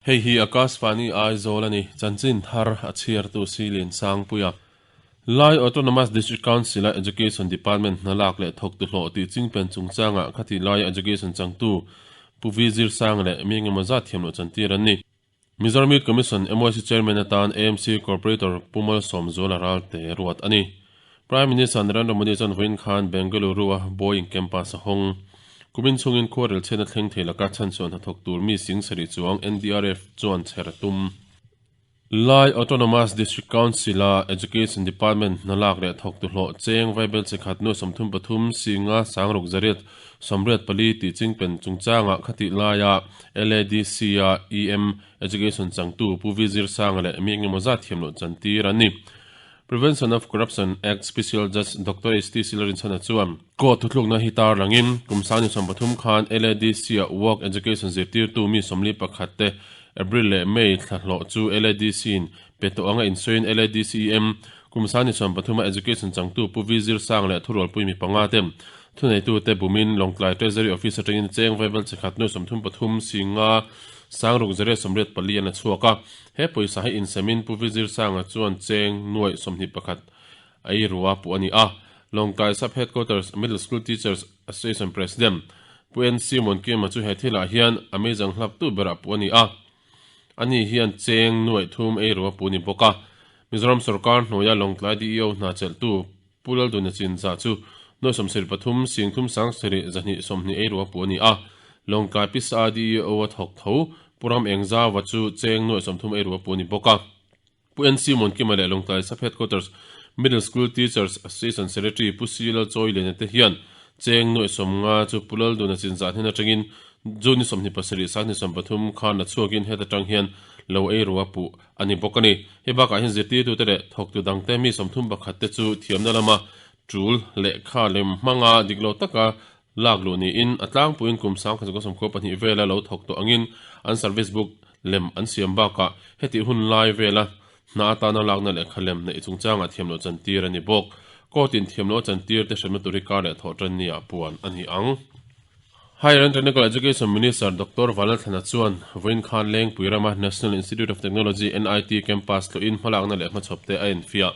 Hei hi Akashvani Aizawl a ni, chanchin thar a chhiartu Silin Sangpuia. Lai Autonomous District Council-a Education Department hna lak leh thawktu hlawh tih chingpen chungchangah khati laia Education changtu Pu Vi Zirsang leh mi engemaw zat thiam loh chantir an ni. Mizoram Youth Commission, MYC, Chairman atan AMC Corporator Pu Malsawmzuala Ralte ruat a ni. Prime Minister Narendra Modi chuan vawiin khan Bengaluru-a Boeing Campus a hawng. Kumin chhungin khuarel chhiatna thleng thei laka chhanchhuah hnathawk tur mi sing sarih chuang NDRF chuan chher a tum. Lai Autonomous District Council-a Education Department hna lak leh thawktu hlawh cheng vaibel chikhat nu 33 singa sangruk zariat 84 tih chingpen chungchangah khatih laia LADC-a EM Education changtu Pu V Zirsanga leh mi engemaw zat thiam loh chantir an ni. Prevention of Corruption Act Special Judge Doctor HT Silarinchhana chuan court thuthlukna hi tarlangin kum 2023 khan LADC-a Work Education zirtirtu mi 41 te April leh May thla hlawh chu LADC-in pe tawh anga insawiin LADC-EM kum 2023-a Education changtu Pu V Zirsang leh thurualpui mi panga te thuneitute bumin Lawngtlai Treasury Office atangin cheng vaibel chikhat nu 33 singa sangruk zariat 84 an la chhuak a. He pawisa hi insemin Pu V Zirsanga chuan cheng nuaih 21 a ei rua puh a ni a. Lawngtlai Sub Headquarters Middle School Teachers Association President Pu NC Muankima chu he thilah hian a meizang hlaptu berah puh a ni a. Ani hian cheng nuaih thum ei rua puh a ni bawk a. Mizoram sorkar hnuaia Lawngtlai DEO hna chelhtu Pu Lalduna Chinza chu nuaih 73 singthum sangsarih 220 ei rua puh a ni a. Lawngtlai Pisa DEO a thawk tho Pu Ram Engzaua chu cheng nuaih 30 ei rua puh a ni bawk a. Pu NC Muankima leh Lawngtlai Sub Headquarters Middle School Teachers Association Secretary Pu C Lal Chawiliana te hian cheng nuaih 50 chu Pu Lalduna chinzah hnen atangin June ni 27 2023 khan la chhuakin heta tang hian lo ei rua puh a ni bawk a ni. Hei bakah hian zirtirtute leh thawktu dangte mi 31 te chu thiamna lama tul lehkha lem hmanga dik lo taka lak luh niin a tlangpuiin kum 1992 vela lo thawk tawh angin an service book lem an siam bakah hetih hun lai vela hna atana lakna lehkha lem neih chungchangah thiam loh chantir a ni bawk. Court in thiam loh a chantir te hremna tur hi kar leh thawh tan nia puan a ni ang. Higher and Technical Education Minister Doctor Vanlalthlana chuan vawiin khan Lengpui rama National Institute of Technology, NIT, campus tlawhin hmalakna leh hmachhawp te a enfiah.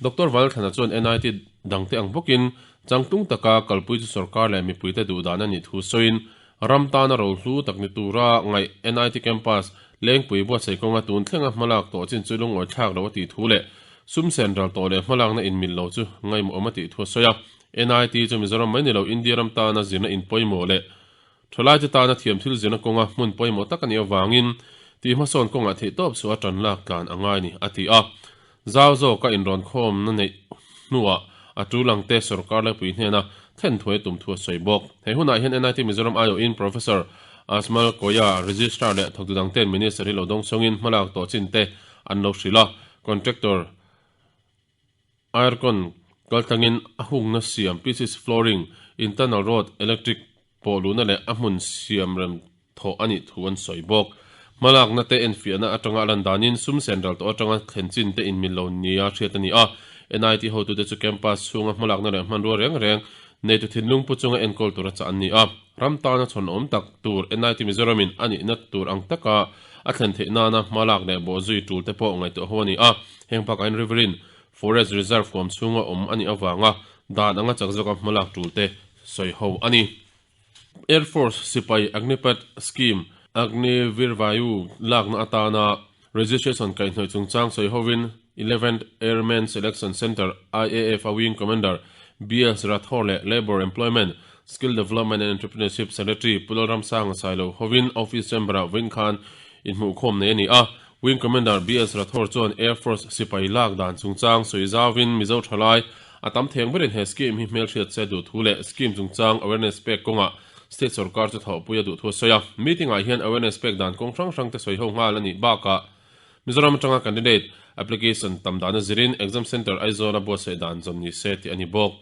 Doctor Vanlalthlana chuan NIT dangte ang bawkin Changtlung taka kalpui chu sorkar leh mipuite duhdan a nih thu sawiin, ram tana rohlu tak ni tura ngaih NIT Campus Lengpui buatsaih kawnga tun thlenga hmalak tawh chin chu lungawi thlak lo a tih thu leh sum sen ral tawh leh hmalakna inmil lo chu ngaihmawhawm a tih thu a sawi a. NIT chu Mizoram mai ni lo India ram tana zirna inpawimawh leh thalaite tana thiam thil zirna kawnga hmun pawimawh tak a nih avangin tih hmasawn kawngah theihtawp chu a tan lak tlan a ngai ni a ti a. Zau zawka inrawn khawmna neih hnuah a tul ang te sorkar laipui hnena thlen thuai tum thu a sawi bawk. He hunah hian NIT Mizoram aiawhin Professor Asmal Koya, Registrar leh thawktu dangten Minister hi lo dawng chungin hmalak tawh chin te an lo hrilh a, Contractor Aircon kaltlangin a hungna siam PCC flooring, internal road, electric pawh luhna leh a hmun siam rem thawh a nih thu an sawi bawk. Hmalakna te enfiahna atanga a lan danin sum sen ral tawh atanga thlen chin te inmil lo nia hriat a ni a. NIT hotute chu campus chhunga hmalakna leh hmanrua reng reng neitu thinlung pu chunga enkawl tura chah an ni a. Ram tana chhawnawm tak tur NIT Mizoramin a nihna tur ang taka a thlen theih nana hmalak leh bawhzui tul te pawh ngaihtuah ho a ni a. Heng bakah hian Riverine Forest Reserve huam chhunga awm a nih avanga dan anga chak zawka hmalak tul te sawi ho a ni. Air Force sipai Agnipath Scheme, Agnivirvayu lakna atana registration kaihhnawih chungchang sawi hovin Eleventh Airmen Selection Centre, IAF, a Wing Commander BS Rathore leh Labour Employment, Skill Development and Entrepreneurship Secretary Pu Lalramsanga Sailo hovin Office Chamber-ah vawiin khan inhmuhkhawm nei a ni a. Wing Commander BS Rathore chuan Air Force sipai lak dan chungchang sawi zauvin Mizo thalai a tam theng berin he scheme hi hmelhriat se duh thu leh scheme chungchang awareness pek kawngah state sorkar chu thawhpui a duh thu a sawi a. Meeting ah hian awareness pek dan kawng hrang hrang te sawi ho nghal a nih bakah Mizoram atanga candidate application tam dana zirin exam centre Aizawl a buatsaih dan zawm ni se tih a ni bawk.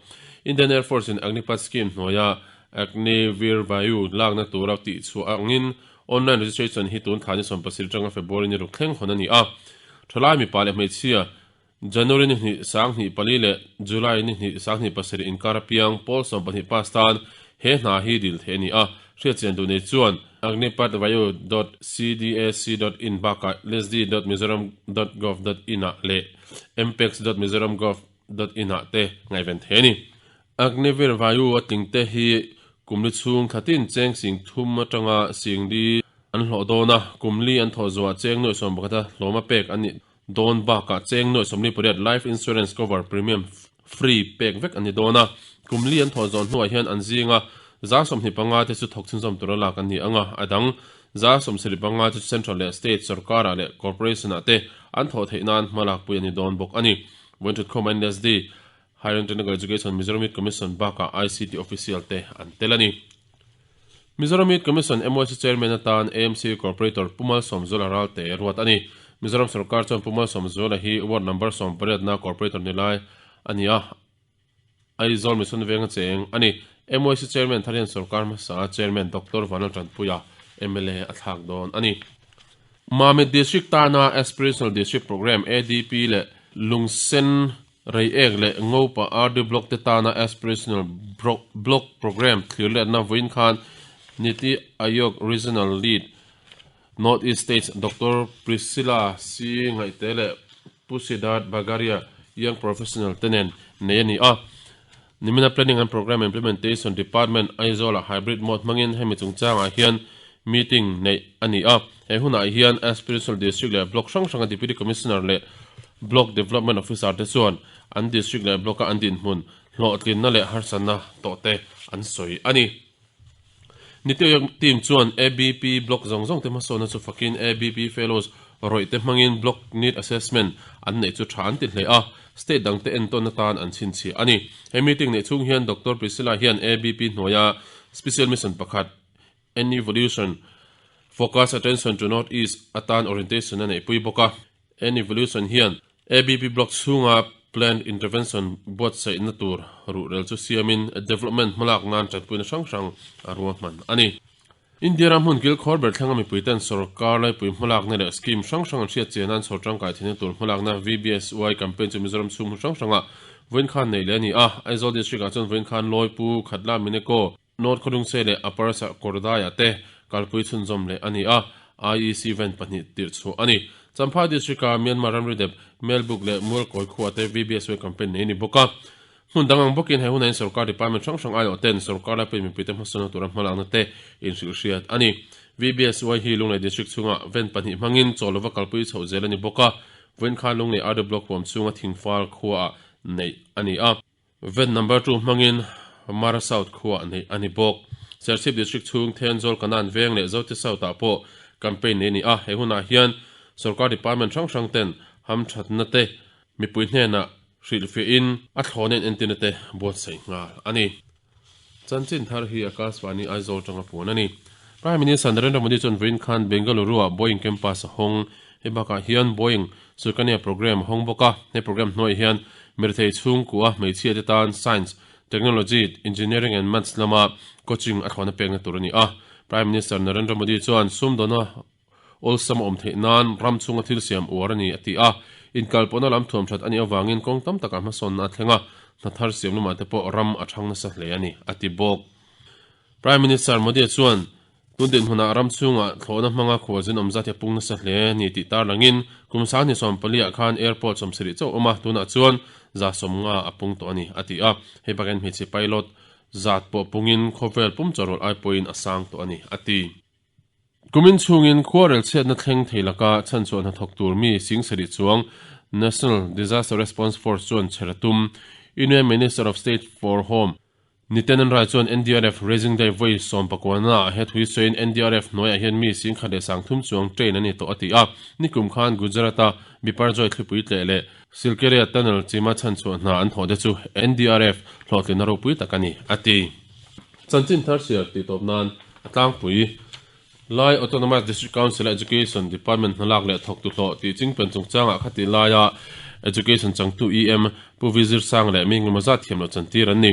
Indian Air Force in Agnipath scheme hnuaia Agnivirvayu lakna tura tihchhuah angin Online registration hi tun thla ni 17 atanga February ni ruk thleng hawn a ni a. Thalai mipa leh hmeichhia January ni hnih 24 leh July ni hnih 27 inkar apiang pawl 12 pass tan he hna hi dil theih a ni a. Hriatchian duh nei chuan. Agnipath Vayu dot cdac dot in bakah lsd dot mizoram dot gov dot in ah leh mpex dot mizoram gov dot in ah te ngaihven thei a ni. Agniveer Vayu a tling te hi kum li chhung thlatin cheng sing thum atanga sing li an hlawh dawn a, kum li an thawh zuah cheng nuaih sawm pakhata hlawma pek an nih dawn bakah cheng nuaih 48 life insurance cover premium free pek vek an ni dawn a, kum li an thawh zawh hnuah hian an zinga 25% te chu thawk chhunzawm tura lak an ni ang a, a dang 75% te chu central leh state sorkarah leh corporation-ah te an thawh theih nan hma lakpui a ni dawn bawk a ni. Vawiinthutkhawm NSD, Higher and Technical Education Mizoram Youth Commission bakah ICT official te an tel a ni. Mizoram Youth Commission MYC Chairman atan AMC Corporator Pu Malsawmzuala Ralte ruat a ni. Mizoram sorkar chuan Pu Malsawmzuala hi Ward Number 18 na Corporator ni lai a ni a, Aizawl Mission Venga cheng a ni. MYC Chairman thar hian sorkar hmasa Chairman Doctor Vanlal Tanpuia mla a thlak dawn a ni. Mamit District tana Aspirational District Programme, ADP, leh Lungsen Reiek leh Ngopa RD Block te tana Aspirational Block Programme thlir letna vawiin khan Niti Aayog Regional Lead, North East States, Doctor Priscilla C. Ngaihte leh Pu Siddharth Bagaria, Young Professional te nen nei a ni a. Nimina Planning and Programme Implementation Department, Aizawl-ah Hybrid Mode hmangin hemi chungchangah hian meeting neih a ni a. He hunah hian Aspirational District leh Block hrang hranga Deputy Commissioner leh Block Development Officer te chuan an District leh Block-a an dinhmun hlawhtlinna leh harsatna tawhte an sawi a ni. Niti Aayog team chuan ABP Block zawng zawng te hmasawnna chu fakin ABP Fellows rawih te hmangin Block Need Assessment an neih chu tha an ti hle a, State dangte entawn atan an chhinchhiah a ni. He meeting neih chhung hian Doctor Priscilla hian ABP hnuaia Special Mission pakhat N-Evolution, Focus Attention to North East atan orientation a neihpui bawk a. N-Evolution hian ABP Block chhunga Planned Intervention buatsaihna tur ruhrel chu siamin development hmalak nan tanpuina hrang hrang a ruahman a ni. India ram hmun kilkhawr ber thlenga mipuiten sorkar laipui hmalakna leh scheme hrang hrang an hriat chian nan chhawr tangkai theihna tur hmalakna VBSY campaign chu Mizoram chhung hmun hrang hrangah vawiin khan neih leh a ni a. Aizawl District-ah chuan vawiin khan Lawipu, Khatla, Mineko, North Khawlungse leh Upper Kawrdaiah te kalpui chhunzawm leh a ni a, IEC van pahnih tirh chhuah a ni. Champhai District-a Myanmar ramri dep Melbuk leh Mualkawi khuaa te VBSY campaign nei a ni bawk a. Hmun dang ang bawkin he hunah hian sorkar department hrang hrang aiawh ten sorkar laipui mipuite hmasawnna tura hmalakna te inhrilhhriat a ni. VBSY hi Lunglei District chhunga van pahnih hmangin chaw lova kalpui chhoh zel a ni bawk a, vawiin khan Lunglei RD Block huam chhunga Thingfal khuaah neih a ni a. Vet number two hmangin Mara South khuah neih a ni bawk. Serchhip District chhung Thenzawl Kanan Veng leh Zote South ah pawh campaign nei a ni a, he hunah hian sorkar department hrang hrang ten hamthatna te mipui hnenah hrilhfiahin a thlawhna in entirna te buatsaih nghal a ni. Chanchin thar hi Akashvani Aizawl tanga puan a ni. Prime Minister Narendra Modi chuan vawiin khan Bengaluru-ah Boeing Campus a hawng. Hei bakah hian Boeing Sukanya Programme a hawng bawk a. He programme hnuaiah hian mirethei chhungkua hmeichhia te tan Science, Technology, Engineering and Maths lama coaching a thlawhna pekna tur a ni a. Prime Minister Narendra Modi chuan sumdawna awlsam a awm theih nan ram chhunga thil siam uar a ni a ti a. Inkalpawhna lam thuam that a nih avangin kawng tam takah hmasawnna a thleng a, hna thar siam lamah te pawh ram a thang nasa hle a ni a ti bawk. Prime Minister Modi chuan tun dinhmunah ram chhungah thlawhna hmanga khualzin awm zat hi a pung nasa hle a ni tih tarlangin kum 2014 ah khan airport 70 chauh a awm a, tunah chuan 150 a pung tawh a ni a ti a. Hei bakah hian hmeichhe pilot zat pawh pungin khawvel pum chawrrawlh ai pawhin a sang tawh a ni a ti. Kumin chhungin khuarel chhiatna thleng thei laka chhanchhuah hnathawk tur mi Singsarih chuang National Disaster Response Force chuan chher a tum. Union Minister of State for Home Nityanand Rai chuan NDRF Raising Day vawi sawmpakuana ah he thui sawiin NDRF hnuaiah hian mi 1030 chuang train a ni tawh a ti a. Nikum khan Gujarat-a Biparjoy thlipui tleh leh Silkeria Tunnel chima chhanchhuah hna an thawh te chu NDRF hlawhtlinna ropui tak a ni a ti. Chanchin thar siar tih tawp nan a tlangpui. Lai Autonomous District Council-a Education Department hnalak leh thawktu hlawh tih chingpen chungchangah khati laia Education changtu EM Pu Vi Zirsang leh mi engemaw zat thiam loh chantir an ni.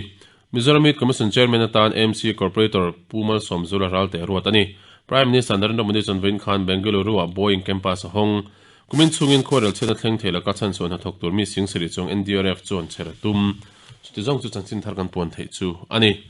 Mizoram Youth Commission Chairman atan AMC Corporator Pu Malsawmzula Ralte ruat a ni. Prime Minister Narendra Modi chuan vawiin khan Bengaluru-ah Boeing Campus a hawng. Kumin chhungin khuarel chhiatna thleng thei laka chhanchhuah hnathawk tur mi Singsarih chuang NDRF chuan chher a tum. Chuti zawng chu chanchin thar kan puan theih chu a ni.